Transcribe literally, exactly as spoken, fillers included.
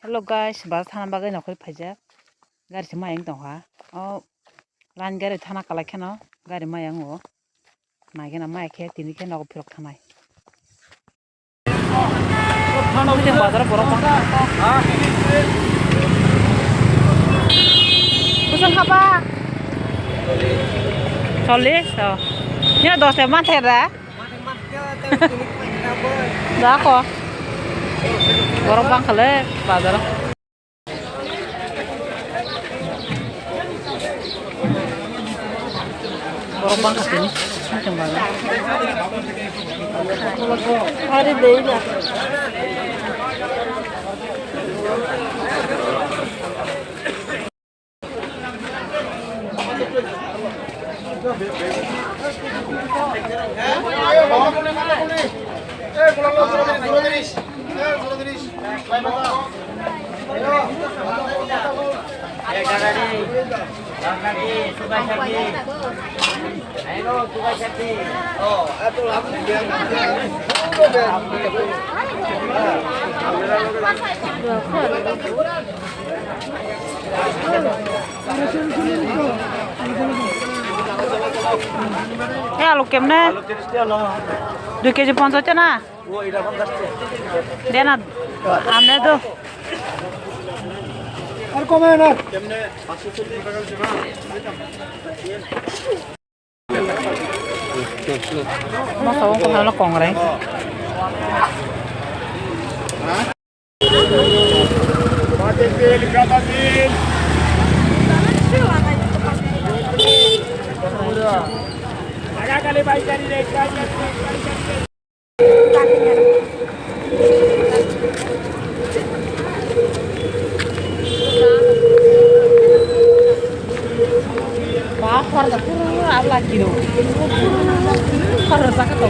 Hello guys, bazar thana bagwi nokhorwi phaijak. Gari se mayang tongkha. O line gari thana kwlai kheno gari mayang o. Naigena maya khe tini khe nogo phirok thanai. Tini bazar borok bangkha. Bwswng khaba? Chollish? O. Nini dos ta manthai da? Da ko. Borok bangkha le bazar o. Borok bangkha tini. Ari dei na. He alu kemne? Dui keji ponchas na? De na, amne do. Ar kome na. Masa wng kong hano kongrai. Ba, hor da pura abla kiro. Hor da ka to.